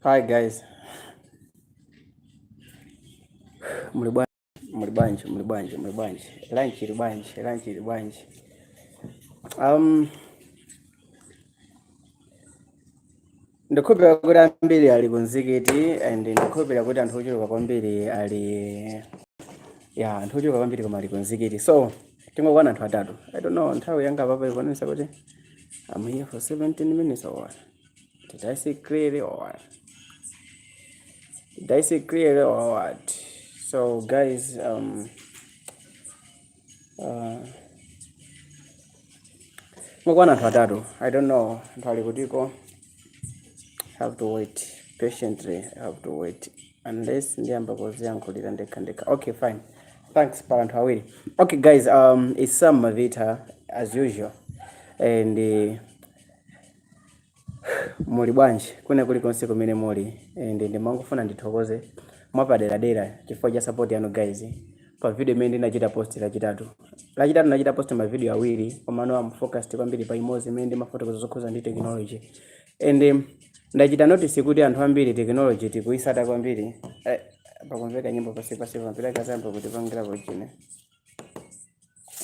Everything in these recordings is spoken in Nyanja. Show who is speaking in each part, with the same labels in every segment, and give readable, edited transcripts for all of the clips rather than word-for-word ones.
Speaker 1: Hi guys. Muli bwanji, muli bwanji, muli bwanji, muli bwanji. Lunch ili bwanji, lunch ili bwanji. Ndikukhulupirira kuti ambiri ali ku mzikiti and ndikukhulupirira kuti anthu ochuluka kwambiri ali, ya, anthu ochuluka kwambiri koma ali ku mzikiti. So tingokwana anthu atatu. I don't know, nthawi yanga papa ikuonetsa kuti I'm here for 17 minutes or what? Did I see clearly or what? Did I see clearly or what? So guys, tingokwana anthu atatu. I don't know anthu ali kutiko. Have to wait patiently. Have to wait unless ndiyamba kuziyankhulira ndekha ndekha. Okay, fine. Thanks pa anthu awiri. Okay guys, it's Sam Mavita as usual. And muli bwanji kwina kulikonse kumene muli? And ndimangofuna ndithokoze mwapaderadera chifukwa cha support yanu guys pa video imene ndinachita post Lachitatu. Lachitatu ndinachita post ma video awiri, komano am focused kwambiri pa imodzi imene ndimafotokoza zokhuza ndi technology. And ndachita notice kuti anthu ambiri technology tikuisata kwambiri. Pakumveka nyimbo pasi pasi pampira kazamba kutipangira kuchine.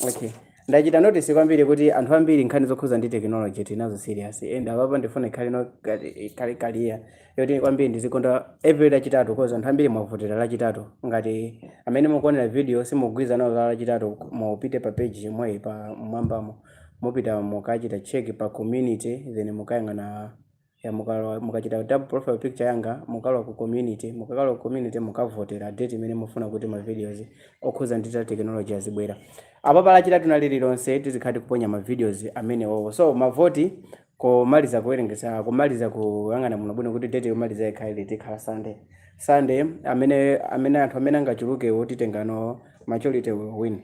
Speaker 1: Okay, ndachita notice kwambiri kuti anthu ambiri nkhani zokhuza ndi technology tinazo serious, and apapo ndifuna ikhale no ikhale kaliya yoti kwambiri ndizikonda every Lachitatu, 'cause anthu ambiri mwavotera Lachitatu. Ngati amene mukuonera video simugwirizana nazo za Lachitatu, mupite pa page yomweyi pa mwambamo, mupita mukachita check pa community, then mukayang'ana ya mukalowa, mukachita tap profile picture yanga, mukalowa ku community. Mukakalowa ku community, mukavotera date imene mufuna kuti ma videos okhuza ndi za technology azibwera. Apo pa Lachitatu na lililonse tizikhala tikuponya ma videos amenewowo. So mavoti kumaliza kuwerengesa, kumaliza kuyang'ana muno bwino kuti date yomaliza ikhale liti, ikhala Sunday. Sunday amene anthu amene angachulukewo titengano, majority will win.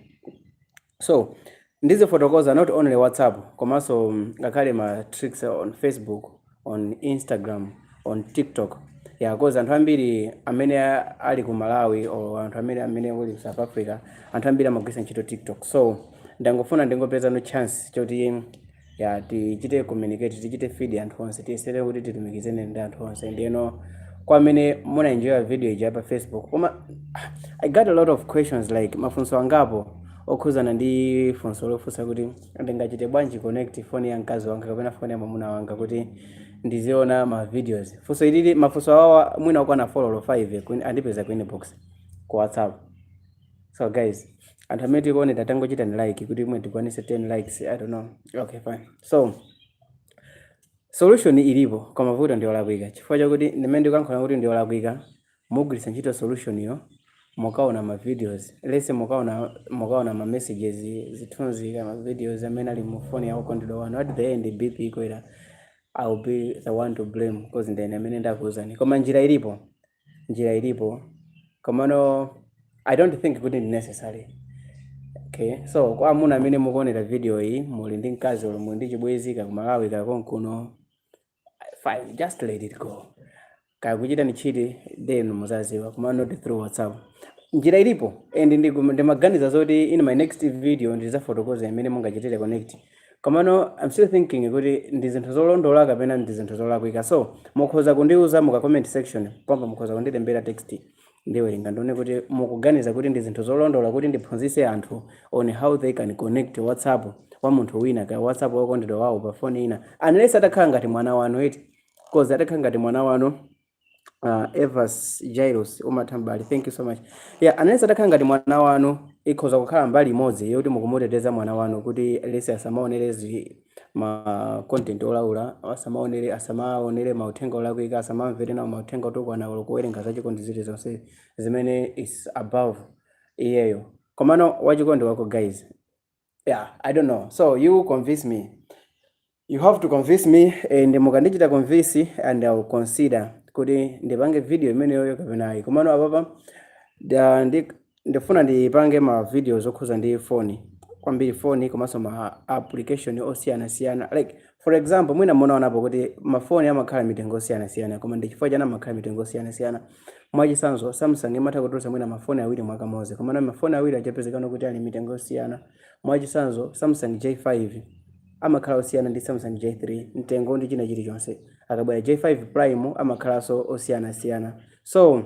Speaker 1: So ndizifotokoza not only WhatsApp, komanso ngakhale ma tricks on Facebook, on Instagram, on TikTok, yeah, 'cause anthu ambiri amene ali ku Malawi or anthu amene ali ku South Africa, anthu ambiri amagwiritsa ntchito TikTok. So ndangofuna ndingopeza no chance choti, ya, tichite communicate, tichite feed anthu onse, tiyesere kuti tilumikizane ndi anthu onse. Ndiyeno kwa amene muna enjoy video ija pa Facebook, koma I got a lot of questions, like mafunso angapo okhuzana ndi funso lofunsa kuti ndingachite bwanji connect phone ya mkazi wanga kapena phone ya mwamuna wanga kuti ndiziona ma videos. Funso ilili, mafunso awawa mwina okwana 4 or 5 andipeza ku inbox ku WhatsApp. So guys, anthu amene tikuonera, tangochita ni like kuti imwe tikwanise 10 likes. I don't know. Okay, fine. So solution ilipo, koma vuto ndi olakwika, chifukwa chakuti ndimene ndikuyankhula kuti ndi olakwika. Mugwiritsa ntchito solution yo, mukaona ma videos lese, mukaona ma messages, zithunzi, ma videos amene ali mu phone ya okondedwa wanu. At the end BP ikwera. I will be the one to blame because ndine amene ndakuwuzani. Koma njira ilipo, njira ilipo, komano I don't think kuti ndi necessary. Okay, so kwa amuna amene mukuonera video iyi, muli ndi mkazi olo muli ndi chibwenzi ka ku Malawi kakonkuno, fine, just let it go. Kaya kuchita ni cheat, then muzaziwa, koma not through WhatsApp. Njira ilipo and ndimaganiza zoti in my next video ndizafotokoza imene mungachitire connect. Komano I'm still thinking kuti ndi zinthu zolondola kapena ndi zinthu zolakwika. So mukhoza kundiuza muka comment section pompa, mukhoza kundilembera text, ndiwerenga ndione kuti mukuganiza kuti ndi zinthu zolondola kuti ndiphunzitse anthu on how they can connect WhatsApp wa munthu wina ka WhatsApp wokondedwa wawo pa phone ina, unless atakhala ngati mwana wanu eti, 'cause atakhala ngati mwana wanu. Evas Jairus, umatha mbali, thank you so much. Yeah, unless atakhala ngati mwana wanu, ikhoza kukhala mbali imodzi yoti mukumuteteza mwana wanu kuti lese asamaonere ma content olaula, asamaonere mauthenga olakwika, asamamvere nawo mauthenga otukwana olo kuwerenga zachikondi zilizonse zimene is above iyeyo. Komano wachikondi wako, guys, yeah, I don't know. So you convince me, you have to convince me, and mukandichita convince and I will consider kuti ndipange video imeneyoyo kapena ayi. Komano apapa ndifuna ndipange ma videos okhuza ndi phone kwambiri, phone komanso ma application osiyanasiyana. Like for example, mwina munaonapo kuti mafoni amakhala mitengo osiyanasiyana, koma ndi chifukwa chani amakhala mitengo osiyanasiyana? Mwachitsanzo, Samsung imatha kutulutsa mwina mafoni awiri mwaka modzi, komano mafoni awiri achapezekano kuti ali mitengo osiyana. Mwachitsanzo, Samsung J5 amakhala osiyana ndi Samsung J3, mtengo ndi china chilichonse. Akabwera J5 Prime amakhalanso osiyanasiyana. So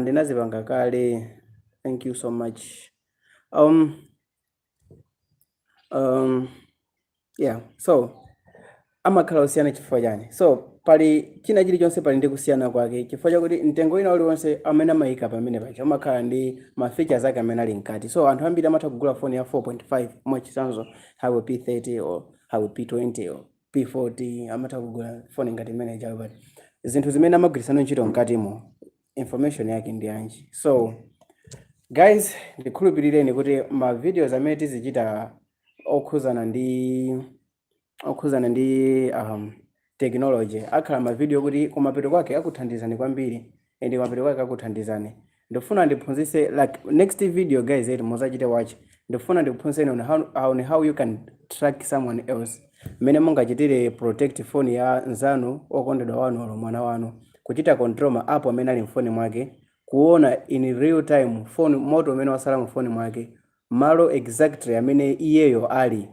Speaker 1: ndinazipanga kale. Thank you so much. Yeah, so amakhala osiyana chifukwa chani? So pali china chilichonse pali ndi kusiyana kwake, chifukwa chakuti mtengo wina uliwonse amene amayika pamene paja umakhala ndi ma features ake amene ali mkati. So anthu ambiri amatha kugula phone ya 4.5, mwachitsanzo Huawei P30 or Huawei P20 or P40, amatha kugula phone ngati imene ijayo, but zinthu zimene amagwirisana ntchito mkatimo, information yake ndi yanji? So guys, ndikhulupirireni kuti ma videos amene tizichita okhuzana ndi technology akhala ma video kuti kumapeto kwake akuthandizani kwambiri, and kumapeto kwake akuthandizani. Ndifuna ndiphunzitse, like, next video, guys, eti muzachite watch, ndifuna ndikuphunzitseni on how you can track someone else, mmene mungachitire protect phone ya nzanu, okondedwa wanu olo mwana wanu, kuchita control ma app amene ali mfoni mwake, kuona in real time phone moto umene wasala mu phone mwake, malo exactly amene iyeyo ali,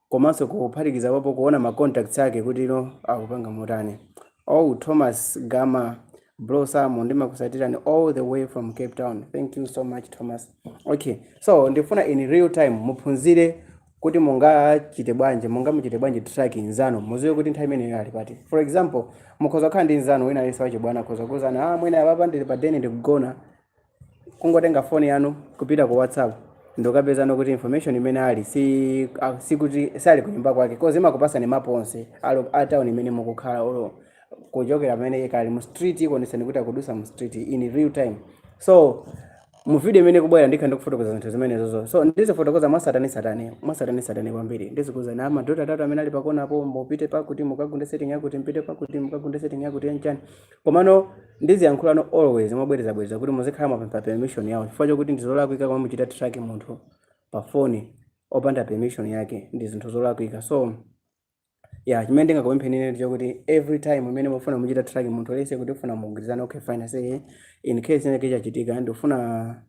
Speaker 1: komanso kuphatikiza papo kuona ma contacts ake kuti ino akupanga motani. Oh, Thomas Gama, bro Sam, ndimakusatirani all the way from Cape Town. Thank you so much, Thomas. Okay, so ndifuna in real time muphunzire kuti mungachite bwanji, mungamuchite bwanji track nzanu, muziwe kuti nthawi imeneyo ali pati. For example, mukhoza kukhala ndi nzanu wina aliyense wachibwana, akhoza kuwuzana, "Ah, mwina apapa ndili pa deni, ndikugona." Kungotenga foni yanu kupita ku WhatsApp, ndikapezano kuti information imene ali si sikuti sali kunyumba kwake, 'cause imakupasani mapu onse alo a town imene mukukhala, olo kuchokera pamene kali mu street, ikuonesani kuti akudusa mu street in real time. So mu video imene kubwera ndikha ndikufotokoza zinthu zimenezozo. So ndizifotokoza mwasatani satani, mwasatani satani kwambiri. Ndizikuza na madota atatu amene ali pakonapo, mupite pakuti mukagunde setting yakuti, mpite pakuti mukagunde setting yakuti yanchani. Komano ndiziyankhulano always mobwerezabwereza kuti muzikhala mwapempha permission yawo, chifukwa chokuti ndizolakwika koma muchita track munthu pa foni opanda permission yake, ndi zinthu zolakwika. So yeah, chimene ndingakupempheni ine ndichokuti every time imene mufuna muchita track munthu alese kuti ufuna mugwirizane, okay, fine, say in case ine chachitika, ndifuna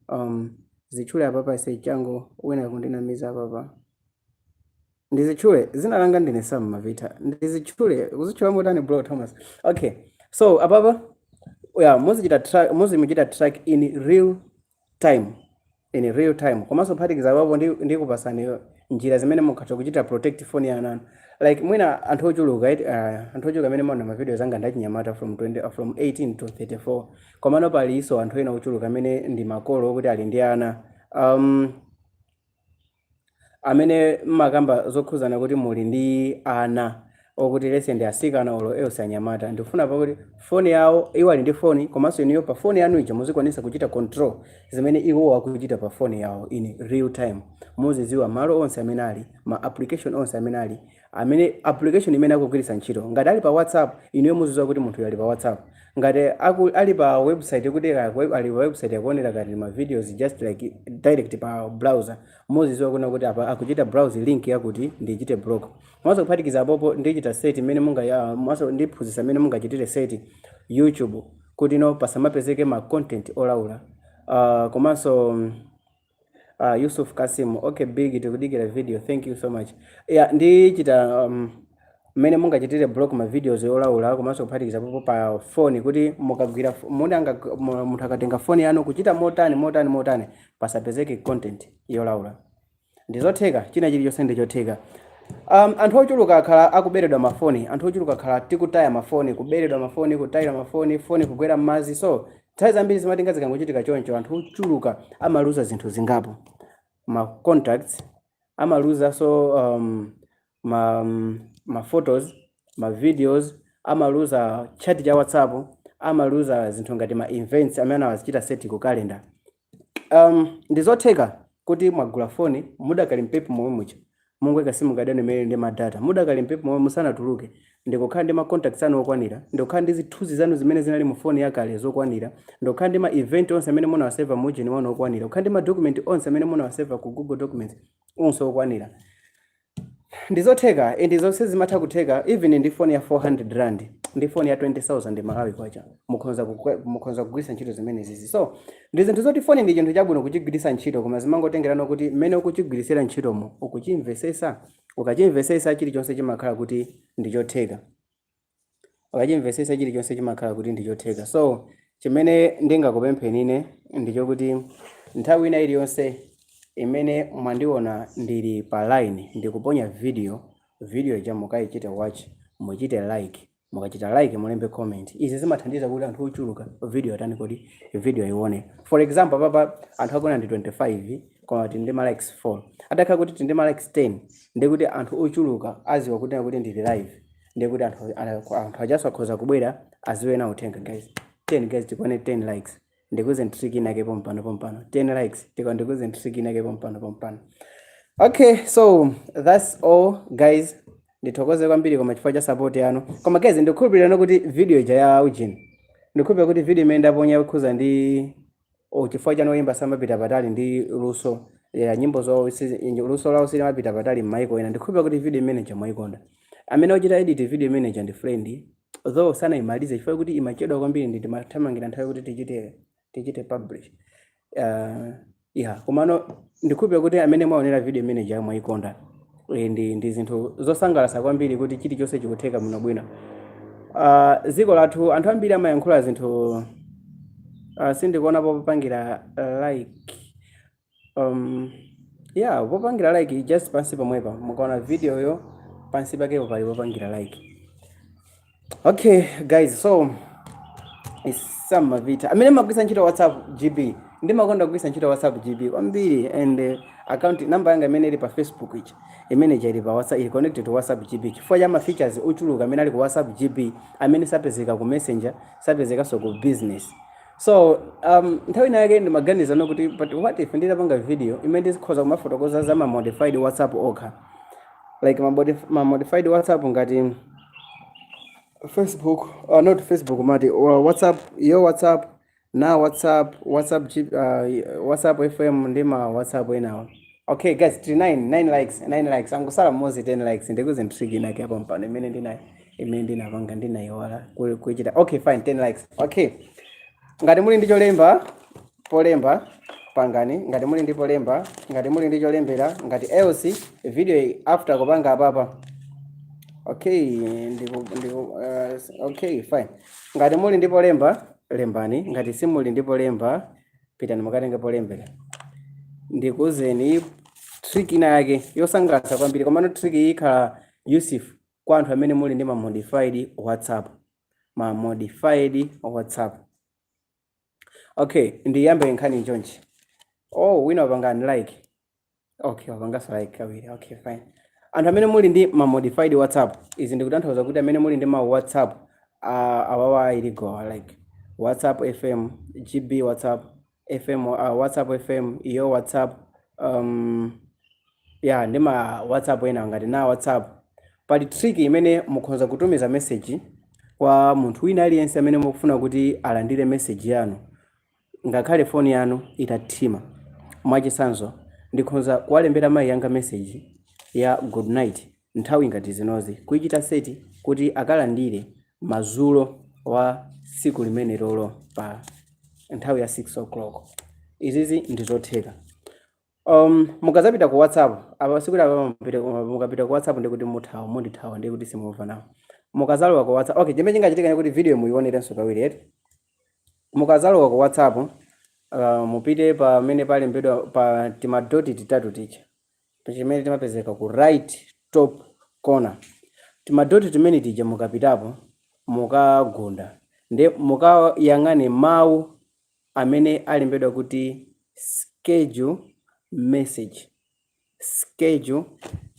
Speaker 1: zitchule apapa, say chango wina kundinamiza apapa, ndizitchule zina langa, ndine Sam Mavita, ndizitchule kuzitchula motani, bro Thomas? Okay, so apapa, yeah, muzichita track, muzimuchita track in real time, in real time. Komanso kuphatikiza apapo ndikupasani njira zimene mukhatha kuchita protect phone yanu. Like mwina anthu ochuluka, right? Anthu ochuluka amene maona ma videos anga ndachinyamata from 20, from 18 to 34, komano palinso anthu ena ochuluka amene ndi makolo okuti ali ndi ana, amene mmakamba zokhuzana kuti muli ndi ana okuti lese ndi asikana olo else anyamata. Ndifuna pakuti foni yawo, iwo ali ndi foni, komanso inuyo pa foni yanu ija muzikwanisa kuchita control zimene iwo akuchita pa foni yawo in real time. Muziziwa malo onse amene ali, ma application onse amene ali, amene application imene akugwiritsa ntchito. Ngati ali pa WhatsApp, inuyo muziziwa kuti munthu ali pa WhatsApp. Ngati ali pa website, kuti ali pa website yakuonera kati ma videos, just like direct pa browser, muziziwa kuna kuti apa akuchita browse link yakuti, ndichite block. Mwaso kuphatikiza apopo ndichita set imene munga ya mwaso ndiphunzitsa imene mungachitire set YouTube kuti no pasamapezeke ma content olaula. Komanso Yusuf Kasim, okay big, tikudikira video, thank you so much. Yeah, ndichita mmene mungachitire block ma videos olaula, komanso kuphatikiza popo pa phone kuti mukagwira munthu akatenga phone yanu, kuchita motani, motani, motani, pasapezeke content yolaula. Ndizotheka, china chilichonse ndichotheka. Anthu ochuluka akhala akuberedwa mafoni, anthu ochuluka akhala tikutaya mafoni, kuberedwa mafoni, kutayira mafoni, foni kugwera m'madzi. So nthawi zambiri zimatenga zikangochitika choncho, anthu ochuluka amaluza zinthu zingapo: ma contacts amaluza, so ma photos, ma videos amaluza, chat cha WhatsApp amaluza, zinthu ngati ma events amene awazichita set ku calendar. Ndizotheka kuti mwagula foni mudakali mphepo momwe mucha, mungoika SIM card yanu imene ndi ma data, mudakali mphepo momwe musanatuluke, ndikukhala ndi ma contacts anu okwanira, ndikukhala ndi zithunzi zanu zimene zinali mu foni yakale zokwanira, ndikukhala ndi ma event onse amene munawaseva mu ujeni wanu okwanira, kukhala ndi ma document onse amene munawaseva ku Google Documents onse okwanira. Ndizotheka, and zonse zimatha kutheka even ndi foni ya R400, ndi foni ya 20,000 Malawi kwacha, mukhoza kugwiritsa ntchito zimene zizi. So ndi zinthu zoti foni ndi chinthu chabwino kuchigwiritsa ntchito, koma zimangotengerano kuti mmene ukuchigwiritsira ntchitomo ukuchimvesesa. Ukachimvesesa, chilichonse chimakhala kuti ndi chotheka. Ukachimvetsetsa, chilichonse chimakhala kuti ndichotheka. So chimene ndingakupempheni ine ndichokuti nthawi ina iliyonse imene mwandiona ndili pa line ndikuponya video, video ija mukayichite watch, muchite like. Mukachita like, mulembe comment. Izi zimathandiza kuti anthu ochuluka video atani kodi, video ione. For example, papa anthu akuona ndi 25, koma tili ndi ma likes 4. Atakhala kuti tili ndi ma likes 10, ndikuti anthu ochuluka aziwa kuti ndili live, ndikuti anthu ajaso akhoza kubwera aziwe na uthenga. Guys, 10 guys, tikone 10 likes, ndikuze trick inake pompano pompano. 10 likes, tikwa ndikuze trick inake pompano pompano. Okay, so that's all, guys. Ndithokoze kwambiri koma chifukwa cha support yanu. Koma guys, ndikukhulupirira kuti video ija ya Eugene, ndikukhulupirira kuti video imene ndaponya kukhuza ndi, oh, chifukwa chanu oyimba samapita patali ndi luso ya nyimbo zawo, luso lawo silimapita patali m'maiko ena, ndikhulupirira kuti video imene ija mwayikonda. Amene ochita edit video imene ija ndi friend, though sanayimalize chifukwa kuti imachedwa kwambiri, ndi timathamangira nthawi kuti tichite publish. Yeah, komano ndikhulupirira kuti amene mwaonera video imene ija mwayikonda. Ndi zinthu zosangalatsa kwambiri kuti chilichonse chikutheka muno bwino. Dziko lathu anthu ambiri amayankhula zinthu. Sindikuona popangira like. Yeah, popangira like just pansi pomwepa. Mukaona video yo, pansi pakepo pali popangira like. Okay guys, so Sam Mavita amene magwisa ntchito WhatsApp GB, ndimakonda kugwisa ntchito WhatsApp GB kwambiri, and account number yanga imene ili pa Facebook ichi, imene ija ili pa WhatsApp, ili connected to WhatsApp GB, chifukwa cha ma features ochuluka amene ali ku WhatsApp GB amene sapezeka ku Messenger, sapezekanso ku business. So nthawi ina yake ndimaganiza no kuti, but what if nditapanga video imene ndizikhoza kumafotokoza za ma modified WhatsApp okha, like ma modified WhatsApp ngati Facebook, not Facebook, mati WhatsApp yo, WhatsApp na WhatsApp, WhatsApp G, WhatsApp FM ndi ma WhatsApp enawo. Okay guys, tili 9 9 likes, 9 likes, angosala mmodzi, 10 likes. Ndikuze trick inake apo mpano imene ndinapanga, ndinayiwala kuichita. Okay, fine, 10 likes. Okay, ngati muli ndi cholemba, polemba pangani. Ngati muli ndi polemba, ngati muli ndi cholembera, ngati else video iyi after kupanga apapa. Okay, ndiku, okay, fine. Ngati muli ndi polemba, lembani. Ngati simuli ndi polemba, pitani mukatenge polembera. Ndikuuzeni trick ina yake yosangalatsa kwambiri. Komano trick iyi ikhala useful kwa anthu amene muli ndi ma modified WhatsApp, ma modified WhatsApp. Okay, ndiyambe nkhani chonchi. Oh, wina wapanga like. Okay, wapanganso like kawiri. Okay, fine. Anthu amene muli ndi ma modified WhatsApp, izi ndikutanthauza kuti amene muli ndi ma WhatsApp awawa iligo, like WhatsApp FM, GB WhatsApp FM, WhatsApp FM iyo, WhatsApp, yeah, ndi ma WhatsApp ena ngati na WhatsApp, pali trick imene mukhoza kutumiza message kwa munthu wina aliyense amene mukufuna kuti alandire message yanu ngakhale foni yanu itathima. Mwachitsanzo, ndikhoza kuwalembera mayi yanga message ya good night nthawi ngati zinozi, kuichita set kuti akalandire madzulo wa tsiku limene lolo pa nthawi ya 6 o'clock. Izizi ndizotheka. Mukazapita ku WhatsApp apa, sikuti apa mukapita ku WhatsApp ndikuti muthawa, mundithawa, ndikuti simumva nawo. Mukazalowa ku WhatsApp, okay, chimene chingachitika ndikuti video muyionerenso kawiri, eti? Mukazalowa ku WhatsApp, mupite pamene palembedwa pa timadoti titatu ticha chimene timapezeka ku right top corner. Timadoti timene tija mukapitapo, mukagunda ndi mukayang'ane mawu amene alembedwa kuti "schedule message". Schedule,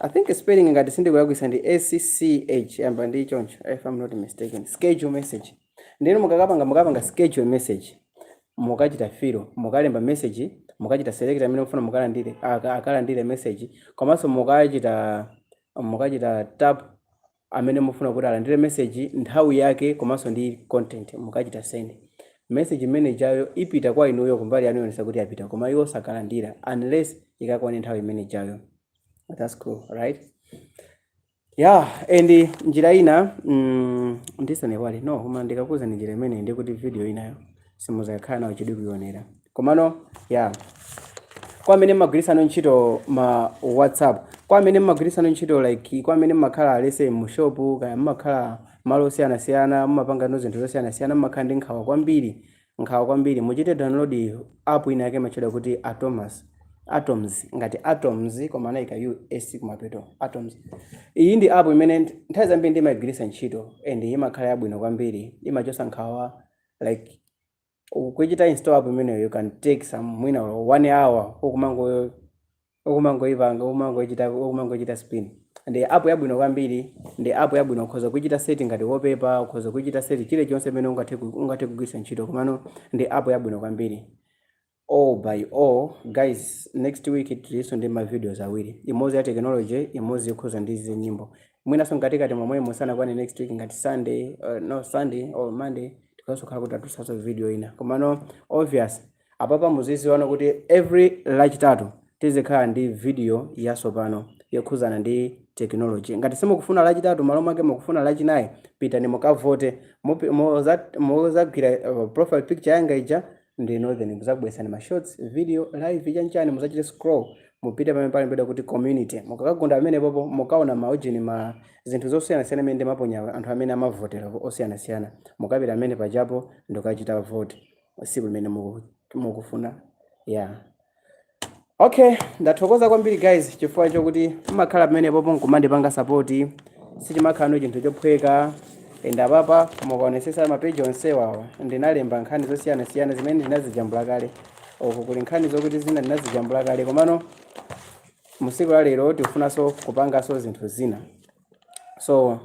Speaker 1: I think spelling, ngati sindikulakwisa, ndi sch, yamba ndi choncho, if I'm not mistaken. Schedule message. Ndino mukapanga schedule message, mukachita fill, mukalemba message, mukachita select amene mufuna mukalandire, akalandire message, komanso mukachita tap amene mufuna kuti alandire message, nthawi yake komanso ndi content. Mukachita send message imene ijayo, ipita kwa inuyo, kumbali yanu yonesa kuti yapita, koma iwo sakalandira unless ikakwane nthawi imene ijayo. That's cool, right? Yeah, and njira ina, ndisanewale, no, koma ndikakuza ni njira imene ndikuti video inayo simuzakhala nawo chidwi kuionera. Komano yeah, kwa amene mmagwirisano ntchito ma WhatsApp, kwa amene mmagwirisano ntchito, like kwa amene mmakhala alese mu shop, kaya mmakhala Malo osiyanasiyana, mumapanga no zinthu zosiyanasiyana, mumakhala ndi nkhawa kwambiri, nkhawa kwambiri. Muchite download app ina yake imatchedwa kuti Atoms, Atoms, ngati Atoms koma anayika us kumapeto, Atoms. Iyi ndi app imene nthawi zambiri ndimayigwiritsa ntchito and imakhala yabwino kwambiri, imachosa nkhawa. Like kuichita install app imeneyo, you can take some mwina one hour ukumangoipanga, ukumangoichita spin. Ndi app yabwino kwambiri, ndi app yabwino. Ukhoza kuichita set ngati wallpaper, ukhoza kuichita set chilichonse imene ungathe kugwiritsa ntchito, komano ndi app yabwino kwambiri. All by all, guys, next week tilinso ndi ma videos awiri, imodzi ya technology, imodzi yokhuza ndi zinyimbo. Mwinanso mkatikati momwe musanakwane next week, ngati Sunday, no, Sunday or Monday, tikazokhala kuti atusaso video ina. Komano obvious, apapa muziziona kuti every Lachitatu tizikhala ndi video yatsopano yokhuzana ndi technology. Ngati simukufuna Lachitatu, malo mwake mukufuna Lachinayi, pitani mukavote. Muzagwira profile picture yanga ija ndino, then muzakubwesani ma shorts video live chanchani. Muzachite scroll, mupite pamene palembedwa kuti community. Mukakagunda pamene popo, mukaona maujini, ma zinthu zosiyanasiyana imene ndimaponya anthu amene amavotera osiyanasiyana. Mukapita amene pajapo ndikachita vote tsiku limene mukufuna. Yeah, okay, ndathokoza kwambiri guys chifukwa chokuti mmakhala pamene popo nkumandipanga support. Sichimakhala no chinthu chophweka. And apapa mukaonesesa mapeji onsewawa, ndinalemba nkhani zosiyanasiyana zimene ndinazijambula kale. Uku kuli nkhani zokuti zina ndinazijambula kale, komano musiku la lero tikufunanso kupanganso zinthu zina. So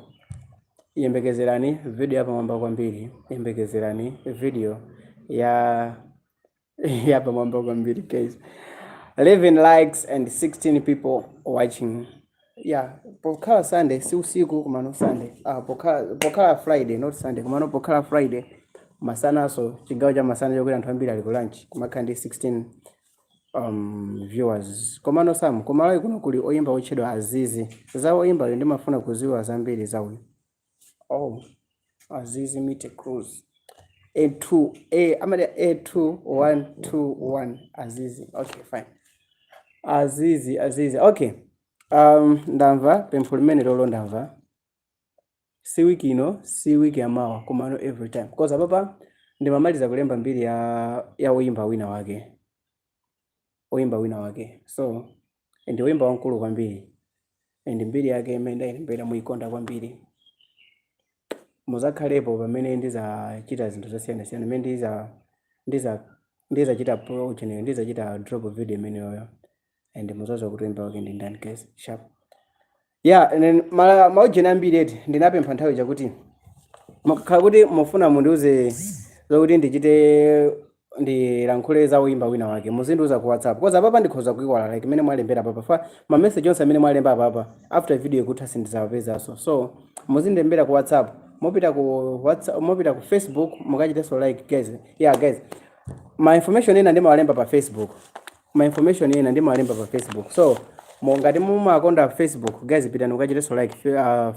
Speaker 1: yembekezerani video yapamwamba kwambiri, yembekezerani video ya yapamwamba kwambiri guys. 11 likes and 16 people watching. Yeah, pokhala Sunday, si usiku komano Sunday, pokhala Friday, not Sunday, komano pokhala Friday masanaso, chigawo cha masana chokuti anthu ambiri ali ku lunch, kumakhala ndi 16 viewers. Komano Sam, kumalawi kuno kuli oyimba otchedwa Azizi. Za oyimbayo ndimafuna kuziwa zambiri za uyu. Oh, Azizi Mite Cruz A2 A amati A2121 Azizi. Okay, fine. Azizi, Azizi, okay. Ndamva pempho limene lolo, ndamva. Si wiki ino, si wiki yamawa, komano every time, because apapa ndimamaliza kulemba mbiri ya oyimba wina wake, oyimba wina wake. So ndi oyimba wamkulu kwambiri and mbiri yake imene ndayilembera muyikonda kwambiri. Muzakhalepo pamene ndizachita zinthu zosiyanasiyana, imene ndizachita pro channel, ndizachita drop video imeneyoyo and muzaziwa kuti oyimba wake ndi ndani guys. Sharp. Yeah, and then maujeni ambiri eti ndinapempha nthawi chakuti mukakhala kuti mufuna mundiuze zokuti ndichite, ndilankhule za oyimba wina wake, muzindiuza ku WhatsApp, 'cause apapa ndikhoza kuiwala. Like imene mwalembera apapa, fa ma message onse amene mwalemba apapa, after video ikutha sindizawapezanso. So muzindilembera ku WhatsApp, mupita ku WhatsApp, mupita ku Facebook, mukachitenso like guys. Yeah guys, ma information ena ndimawalemba pa Facebook, ma information ena ndimawalemba pa Facebook. So ngati mumakonda Facebook guys, pitani mukachitenso like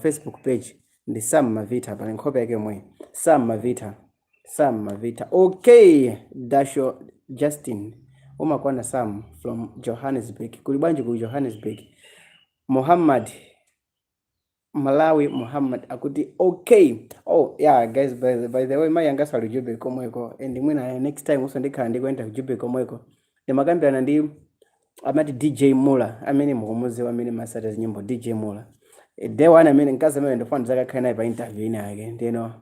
Speaker 1: Facebook page. Ndi Sam Mavita, pali nkhope yake yomwe, Sam Mavita, Sam Mavita. Okay, Dasho Justin, umakwana. Sam from Johannesburg, kuli bwanji ku Johannesburg? Muhammad Malawi, Muhammad akuti okay. Oh yeah guys, by the way, mayi anga ali Joburg komweko and mwina next time uso ndikhala ndikuenda ku Joburg komweko. Ndimakambirana ndi amati DJ Mula, amene mukumuziwa, amene masata zinyimbo, DJ Mula. Day one amene mkazi amene ndofuna ndizakakhala naye pa interview ina yake. Ndeno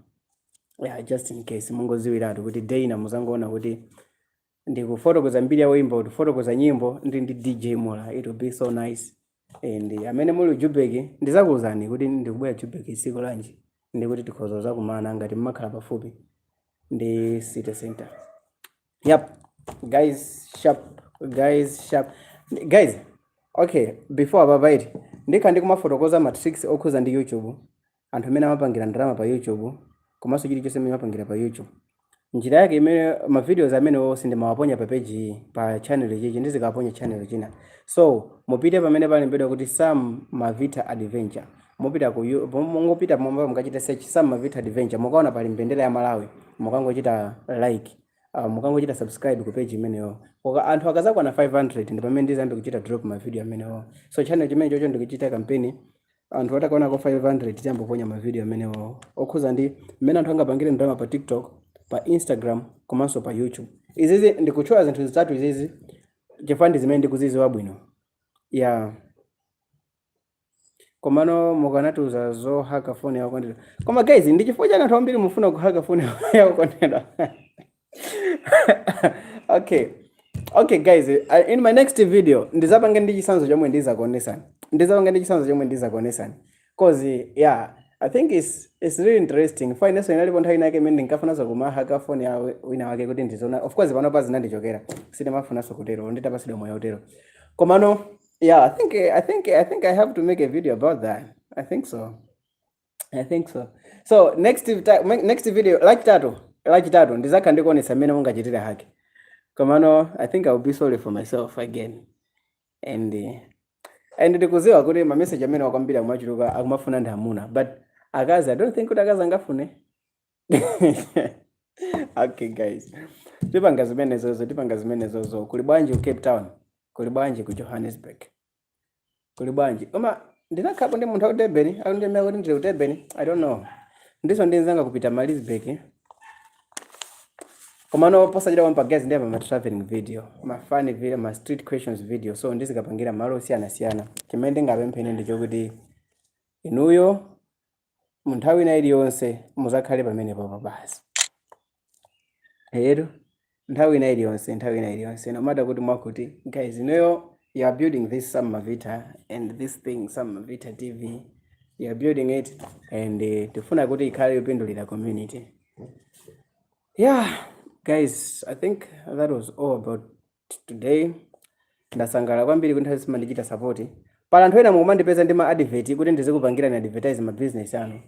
Speaker 1: yeah, just in case mungoziwiratu kuti day ina muzangoona kuti ndikufotokoza mbiri ya wimbo, kufotokoza nyimbo ndi DJ Mula. It will be so nice. And amene muli Joburg, ndizakuwuzani kuti ndikubwera Joburg tsiku lanji, ndikuti tikhoza zakumana ngati mmakhala pafupi ndi city center. Yep guys, sharp guys, sharp guys. Okay, before apapa iti ndikha ndikumafotokoza ma tricks okhuza ndi YouTube, anthu amene amapangira ndalama pa YouTube, komanso chilichonse amene amapangira pa YouTube, njira yake imene ma videos amene onse ndimawaponya pa page iyi, pa channel chichi, ndizikaponya channel china. So mupite pamene palembedwa kuti Sam Mavita Adventure. Mupita ku mungopita momwe mukachita search Sam Mavita Adventure, mukaona pali mbendera ya Malawi, mukangochita like, mukangochita subscribe ku page imeneyo. Anthu akazakwana 500 ndi pamene ndizambe kuchita drop ma video amenewo. So channel chimene chocho ndikuchita campaign. Anthu atakwanako 500 tiyamboponya ma video amenewo okhuza ndi mmene anthu angapangire ndalama pa TikTok, pa Instagram komanso pa YouTube. Izizi ndikutchula zinthu zitatu izizi chifukwa ndi zimene ndikuziziwa bwino. Yeah, komano mukanatiuza zohaka foni yakondedwa. Koma guys, ndi chifukwa chani anthu ambiri mufuna kuhaka foni yakondedwa? Okay guys, in my next video ndizapanga ndi chisanzo chomwe ndizakuonesani, ndizapanga ndi chisanzo chomwe ndizakuonesani, 'cause yeah, I think it's really interesting. Fine, inenso inalipo nthawi inake imene ndinkafunanso kumahaka foni ya wina wake kuti ndizoona. Of course pano pa zinandichokera, sindimafunanso kutero, nditapasidwa moyo utero. Komano yeah, I think I have to make a video about that. I think so, I think so. So next video lachitatu ndizakhala ndikuonetsa mmene mungachitire hack. Komano I think I will be sorry for myself again. And ndikuziwa kuti ma message amene wakwambiri akumachuluka akumafuna ndi amuna, but akazi, I don't think kuti akazi angafune. Okay guys, tipanga zimenezozo, tipanga zimenezozo. Kuli bwanji ku Cape Town? Kuli bwanji ku Johannesburg? Kuli bwanji? Koma ndinakhapo ndi munthu aku Durban akundimea kuti ndili ku Durban. I don't know, ndiso ndinzanga kupita Maritzburg. Komano posachita kwampa guys, ndiyamba ma traveling video, ma funny video, ma street questions video, so ndizikapangira malo osiyanasiyana. Chimene ndingapempheni ndi chokuti inuyo mu nthawi ina iliyonse muzakhale pamenepopo basi. Ero nthawi ina iliyonse, nthawi ina iliyonse, no matter kuti mwakuti guys, inuyo you are building this Sam Mavita and this thing, Sam Mavita TV, you are building it and tifuna kuti ikhale yopindulira community. Yeah guys, I think that was all about today. Ndasangalala kwambiri kuti nthawi simandichita support. Pala anthu ena mukumandipeza ndi ma advert kuti ndizikupangirani advertise ma business anu.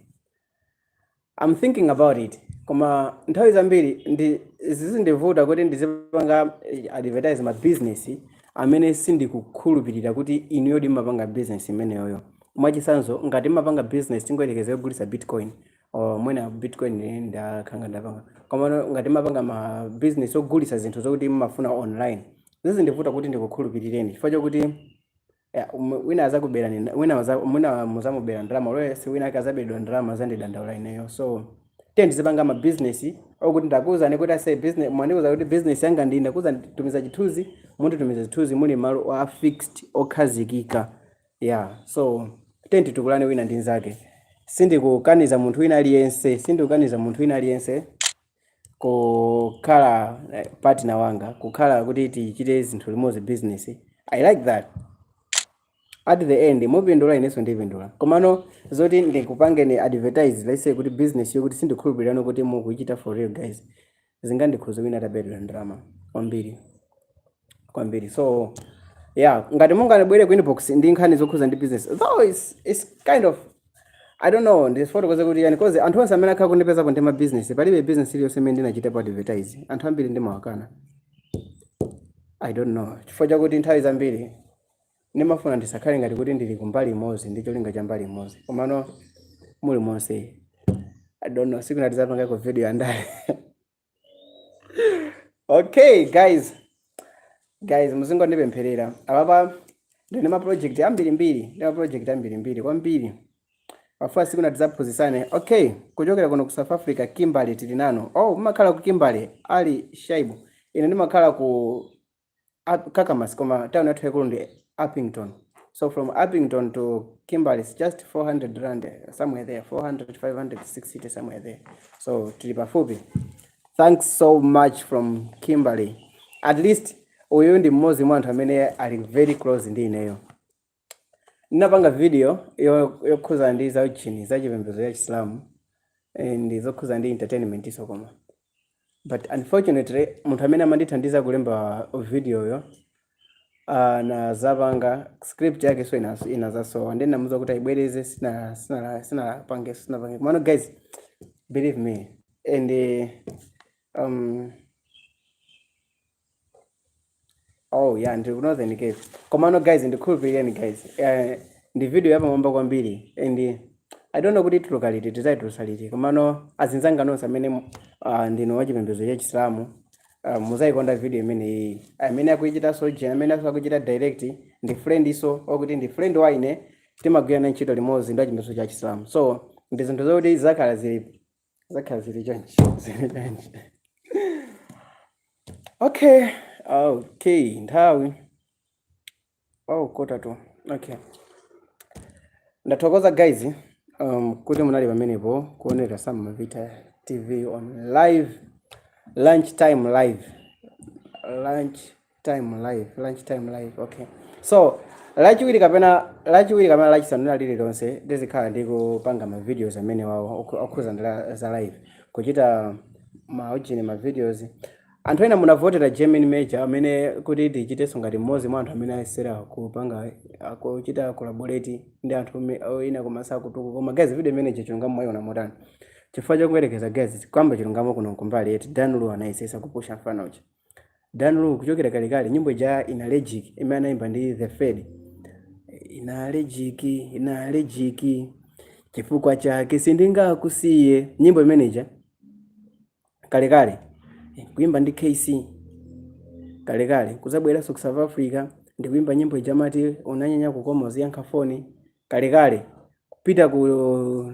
Speaker 1: I'm thinking about it, koma nthawi zambiri ndi zizindivuta kuti ndizipanga advertise ma business amene sindikukhulupirira kuti inuyo ndimapanga business imeneyoyo. Mwachitsanzo, ngati mapanga business, tingoyerekeza yogulitsa Bitcoin, or mwina Bitcoin ndakhanga ndapanga, koma ngati mapanga ma business ogulitsa zinthu zokuti mumafuna online, zizindivuta kuti ndikukhulupirireni chifukwa chokuti ya, wina azakuberani, wina mwina muzamubera ndalama lwese, wina ake azaberedwa ndalama, zandidandaula ineyo. So tiye ndizipanga ma business okuti ndakuwuzani kuti ase business, mwandiuza kuti business yanga ndi, ndakuwuza tumiza chithunzi, munditumiza chithunzi muli malo a fixed okhazikika. Yeah, so tiye titukulane wina ndi nzake. Sindikukaniza munthu wina aliyense, sindikukaniza munthu wina aliyense kukhala partner wanga, kukhala kuti tichite zinthu limodzi business. I like that. At the end mupindula, inenso ndipindula. Komano zoti ndikupangeni advertise, let's say kuti business yokuti sindikhulupirira kuti mukuichita for real, guys, zingandikhuze wina atabedwa ndalama kwambiri kwambiri. So yeah, ngati mungabwere ku inbox ndi nkhani zokhuza ndi business, though it's kind of, I don't know ndifotokoze kuti yani, 'cause anthu onse amene akhala kundipezapo ndi ma business, palibe business iliyonse imene ndinachitapo advertise. Anthu ambiri ndimawakana. I don't know, chifukwa chakuti nthawi zambiri ndimafuna ndisakhale ngati kuti ndili kumbali imodzi ndi cholinga cha mbali imodzi. Komano muli monse, I don't know, siku natizapangako video yandale. Okay guys, guys, muzingondipempherera. Apapa ndine ma project ambirimbiri, ndi ma project ambirimbiri kwambiri. Pafupi siku natidzaphunzitsane. Okay, kuchokera kuno ku South Africa, Kimberley, tili nano. Oh, mumakhala ku Kimberley, Ali Shaibu? Ine ndimakhala ku Kakamas, koma town yathu yaikulu ndi Upington. So from Upington to Kimberley is just R400, somewhere there, 400, 500, 660, somewhere there. So tili pafupi. Thanks so much from Kimberley. At least uyu ndi mmodzi mwa anthu amene ali very close ndi ineyo. Ndinapanga video yokhuza ndi zauchini zachipembedzo ya Chisilamu ndi zokhuza ndi entertainment iso, koma but unfortunately munthu amene amandithandiza kulemba video yo na zapanga script yake, so inazasowa. Ndi namuza kuti ayibwereze, sina sina sina pange sina pange. Komano guys, believe me, and oh yeah, ndiri ku Northern Cape. Komano guys, ndikhulupiriyeni guys, ndi video yapamwamba kwambiri and I don't know kuti ituluka liti, tidzayitulutsa liti. Komano azinzanga nonse amene ndinu wachipembedzo cha Chisilamu, muzayikonda video imeneyi. Amene akuichitanso jena, amene akuchita direct ndi friend iso, wakuti ndi friend wa ine. Timagwira naye ntchito limodzi ndi achipembedzo cha Chisilamu. So ndi zinthu zokuti zakhala zili chonchi, zili chonchi. Okay, nthawi, oh, quarter to. Okay, ndathokoza guys kuti munali pamenepo kuonera Sam Mavita TV on live, lunch time live, lunch time live, lunch time live. Okay, so Lachiwiri kapena Lachisanu lililonse ndizikhala ndikupanga ma videos amene wawo okhuza ndi za live, kuchita maujini, ma videos. Anthu ena munavotera German Major amene kuti tichitenso ngati mmodzi mwa anthu amene ayesera kupanga, kuchita collaborate ndi anthu ena koma sakutuku. Koma guys, video imene chilungamo mwayiona motani? Chifukwa chokuyerekeza guys, kwamba chilungamo kuno kumbali yeti Danlu anayesesa kupusha mfano uja. Danlu kuchokera kalekale, nyimbo ija Inalegic imene anayimba ndi The Fed, "Inalegic, inalegic, chifukwa chake sindingakusiye", nyimbo imeneja kalekale kuimba ndi KC kalekale, kuzabweranso ku South Africa ndikuimba nyimbo ija mati "Unanyanya kukoma uziyankha foni", kalekale kupita ku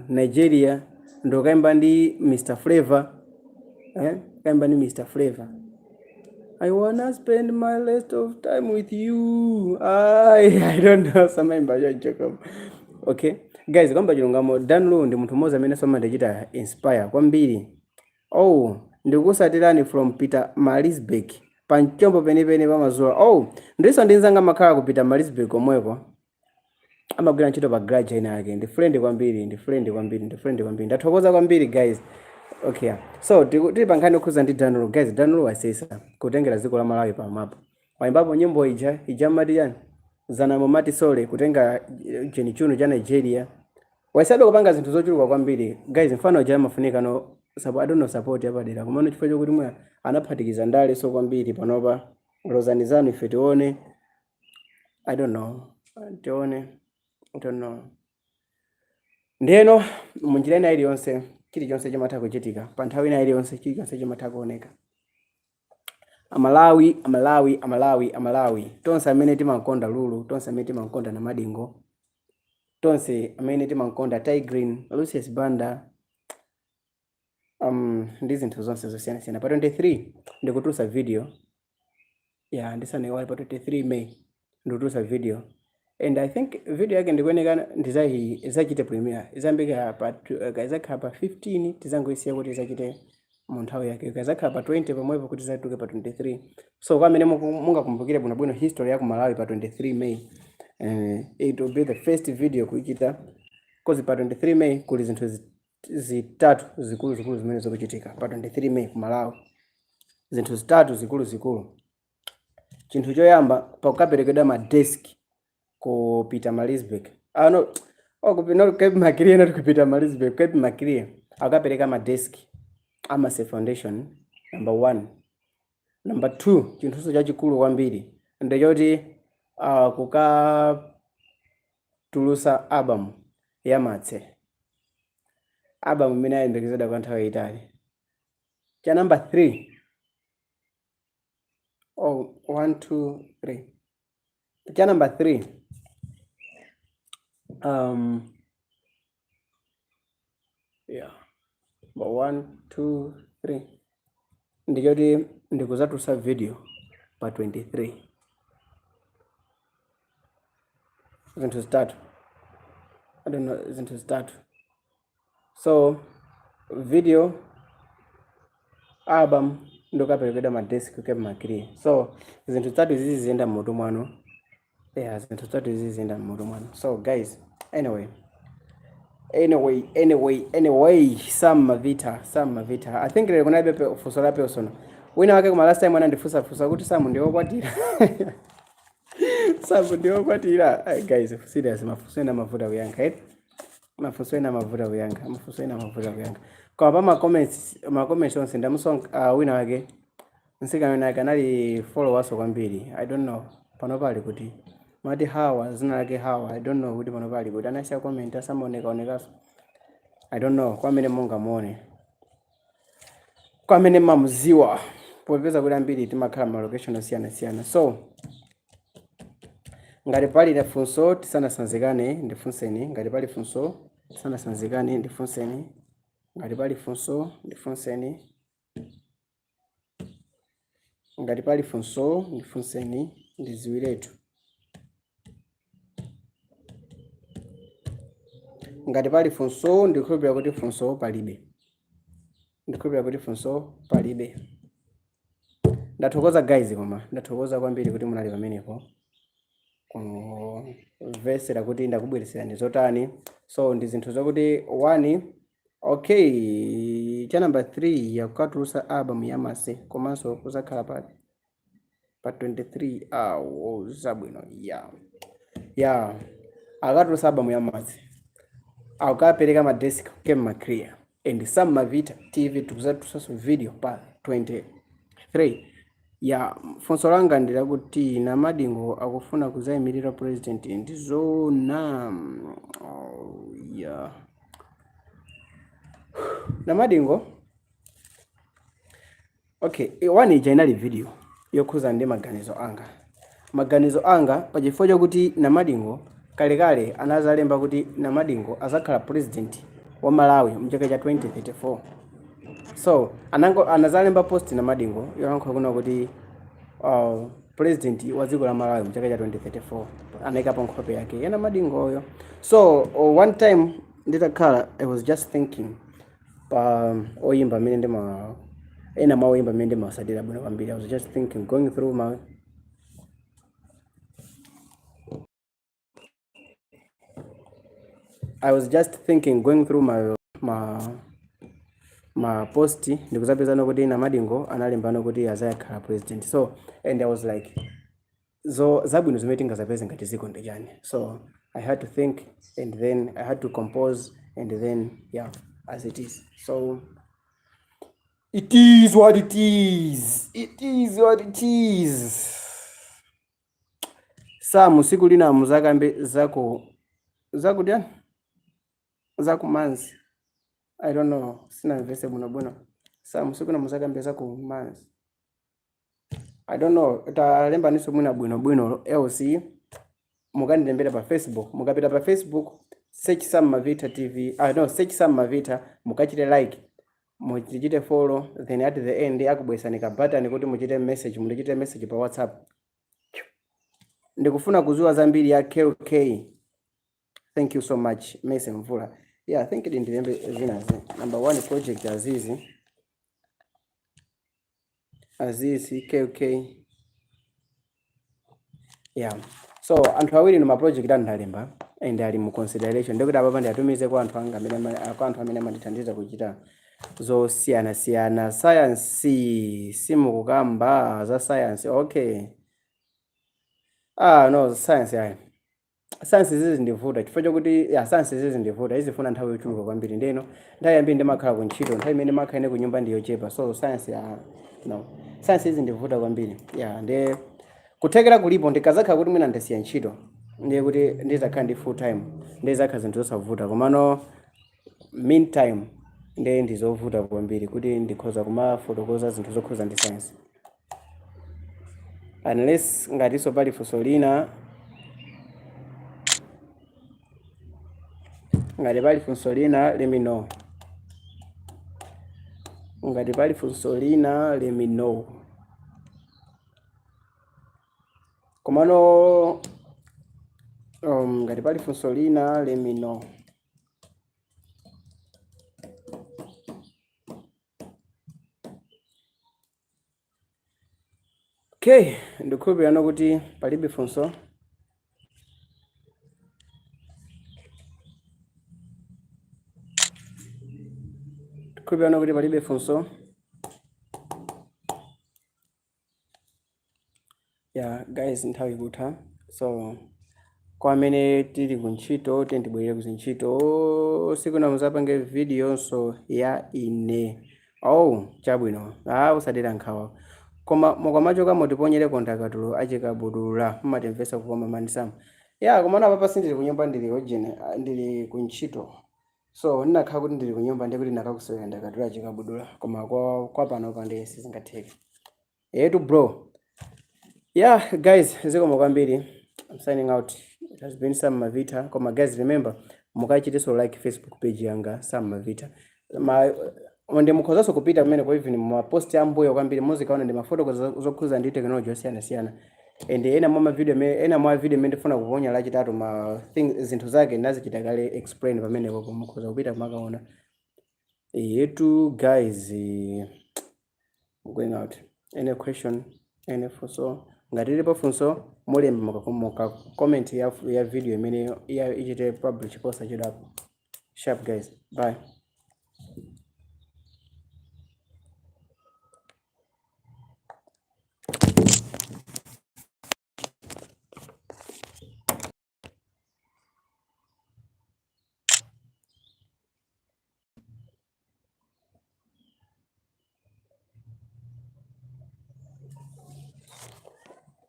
Speaker 1: Nigeria ndokayimba ndi Mr Flavor, eh? Kayimba ndi Mr Flavor, "I wanna spend my rest of time with you." I don't know, samaimba choncho koma. Okay guys, kwamba chilungamo, Dan Lu ndi munthu mmodzi amene somandichita inspire kwambiri. Oh, ndikusatirani from Pietermaritzburg, pamchombo penipeni pamazuwa. Oh, ndiso ndinzanga makhala ku Pietermaritzburg komweko, amagwira ntchito pa garage ina yake. Ndi friend kwambiri, ndi friend kwambiri, ndi friend kwambiri. Ndathokoza kwambiri guys. Okay, so tili pa nkhani yokhuza ndi Danlu. Guys, Danlu wasesa kutengera dziko la Malawi pa map. Waimbapo nyimbo ija mati yani "Zanamo Mati Sole", kutenga chenichuno cha Nigeria. Wayesabe kupanga zinthu zochuluka kwambiri guys. Mfano uja amafunika no I don't know, support yapadera, komano chifukwa chokuti mwe anaphatikiza ndale so kwambiri panopa. Lozani zanu ife tione. I don't know, tione, I don't know. Ndiyeno munjira ina iliyonse, chilichonse chimatha kuchitika pa nthawi ina iliyonse, chilichonse chimatha kuoneka. Amalawi, Amalawi, Amalawi, Amalawi tonse amene timakonda Lulu, tonse amene timakonda Namadingo, tonse amene timakonda Tay Green, Lucius Banda, ndi zinthu zonse zosiyanasiyana, pa 23 ndikutulutsa video ya, ndisanaiwale, pa 23 May ndikutulutsa video and I think video yake ndikuoneka ndizayi izachite premiere, izambika pa izakhala pa 15. Tizangoisiya kuti izachite mu nthawi yake, ikazakhala pa 20 pomwepo kuti izatuluke pa 23. So kwa amene mungakumbukire bwinobwino history ya ku Malawi, pa 23 May it will be the first video kuichita, 'cause pa 23 May kuli zinthu zitatu zikulu zikulu zimene zikuchitika pa 23 May ku Malawi, zinthu zitatu zikulu zikulu. Chinthu choyamba, pakukaperekedwa ma desk ku Pietermaritzburg. Ah, no, oh, ku, not Cape Maclear, not ku Pietermaritzburg, Cape Maclear akapereka ma desk Amase Foundation, number one. Number two, chinthuso chachikulu kwambiri ndechoti kukatulusa album ya Matse, album imene ayembekezedwa kwa nthawi yayitali. Cha number three, oh, one, two, three. Cha number three, yeah, but one, two, three, ndichoti ndikuzatulutsa video pa 23. Zinthu zitatu, I don't know, zinthu zitatu. So video, album, ndokaperekedwa ma desk Cape Maclear. So zinthu zitatu izizi ziyenda mmutu mwanu. Yeah, zinthu zitatu izizi ziyenda mmutu mwanu. So guys, anyway, anyway, anyway, anyway, Sam Mavita, Sam Mavita, I think lero kunalibe funso la personal wina wake, koma last time anandifunsa funsa kuti Sam ndiwokwatira, Sam ndiwokwatira. Ay, guys, serious, mafunso ena mavuta kuyankha, eh? Mafunso ena mavuta kuyankha, mafunso ena mavuta kuyankha. Koma pa ma comments onse ndamuso wina wake, mtsikana wina wake anali followerso kwambiri. I don't know pano pali kuti, mati Hawa, zina lake Hawa. I don't know kuti pano pali kuti anasiya comment, asamaoneka onekaso. I don't know kwa amene mungamuone, kwa amene mamuziwa, popeza kuti ambiri timakhala ma location osiyanasiyana. So Ngati pali funso tisanasanzikane, ndifunseni. Ngati pali funso tisanasanzikane, ndifunseni. Ngati pali funso, ndifunseni. Ngati pali funso, ndifunseni, ndidziwiretu. Ngati pali funso, ndikhulupirira kuti funso palibe. Ndikhulupirira kuti funso palibe. Ndathokoza guys, koma ndathokoza kwambiri kuti munali pamenepo kumvesera kuti ndakubweretserani zotani. So ndi zinthu zokuti one, okay, cha number 3 yakukatulusa album ya Mase, komanso kuzakhala pa 23. Awo zabwino ya akatulusa album ya Mase, akapereka ma desk Kem Maclear and Sam Mavita TV, tikuzatulusanso video pa 23 ya. Funso langa ndi lakuti Namadingo akufuna kuzayimirira president, ndizona? Oh, yeah. Namadingo, okay, one ija inali video yokhuza ndi maganizo anga pachifukwa chakuti Namadingo kalekale anazalemba kuti Namadingo azakhala president wa Malawi mchaka cha 2034. So anango anazalemba post Namadingo yolankhula kuna kuti president wa dziko la Malawi mchaka cha 2034, anayikapo nkhope yake ya Namadingoyo. So one time nditakhala, I was just thinking pa oyimba amene ndima, ena mwa oyimba amene ndimasatira bwino kwambiri. I was just thinking, going through my I was just thinking, going through my post, ndikuzapezano kuti Namadingo analembano kuti azayakhala president. So and I was like, zo zabwino zimene tingazapeze ngati ziko ndi chani? So I had to think and then I had to compose and then, yeah, as it is. So it is what it is, it is what it is. Samu, siku lina muzakambe zako zakuti zakumanzi. I don't know, sinamvese bwinobwino. Samu, siku lina muzakambe zakumanzi. I don't know, talembaniso mwina bwinobwino, else mukandilembera pa Facebook. Mukapita pa Facebook, search Sam Mavita TV, ah, no, search Sam Mavita, mukachite like, muchite follow, then at the end akubwesani ka button kuti muchite message, mundichite message pa WhatsApp. Ndikufuna kuziwa zambiri ya KK. Thank you so much, Mese Mvula. Yeah, I think ndilembe zinazi. Number one project, Azizi, Azizi KK. Yeah, so anthu awiri no ma project andalemba and ali mu consideration, ndikuti apapa ndiatumize kwa anthu anga amene kwa anthu amene amandithandiza kuchita zosiyanasiyana. Science, simukukamba za science? Okay, ah no, science ayi, science zizi ndivuta chifukwa chokuti ya science zizi ndivuta, izifuna nthawi yochuluka kwambiri. Ndeno nthawi yambiri ndimakhala ku ntchito, nthawi imene ndimakhala ine ku nyumba ndiyochepa. So science ya no, science izi ndivuta kwambiri. Ya, nde kuthekera kulipo, ndikazakhala kuti mwina ndasiya ntchito, ndiye kuti ndizakhala ndi full time, ndizakhala zinthu zosavuta. Komano meantime ndiye ndizovuta kwambiri kuti ndikhoza kumafotokoza zinthu zokhuza ndi science, unless ngatinso pali funso lina. Ngati pali funso lina, let me know. Ngati pali funso lina, let me know. Komano ngati pali funso lina, let me know. Okay, ndikukhulupirira kuti palibe funso. Ndikukhulupirira kuti palibe funso. Yeah guys, nthawi ikutha, so kwa amene tili kuntchito, tiyeni tibwerere kuzintchito. Siku na muzapange videonso ya ine? Oh, chabwino. Ah, usadera nkhawa, koma mukamachoka mutiponyereko ndakatulo achikabudula, mumatimvesa kukoma manisamu. Ya, komano apapa sindili kunyumba, ndili ojene, ndili kuntchito. So ndinakhala kuti ndili kunyumba, ndikuti ndakakusewera ndakatulo achikabudula, koma kwa pano pande sizingatheke. Etu bro. Yeah guys, zikomo kwambiri. I'm signing out. It has been Sam Mavita. Koma guys, remember, mukachiteso like Facebook page yanga, Sam Mavita. Ma ndi mukhozanso kupita kumene kwa even ma post ambuyo kwambiri, muzikaona ndi mafoto zokhuza ndi technology osiyanasiyana. And ena mwa mavideo ena mwa video imene ndifuna kuponya Lachitatu, ma thing, zinthu zake nazichita kale explain pamenepo, mukhoza kupita kumakaona. Yetu guys, going out. Any question, any funso? Ngati lilipo funso, mulembe muka comment ya video imene ya ichite publish posachedwapo. Sharp guys, bye.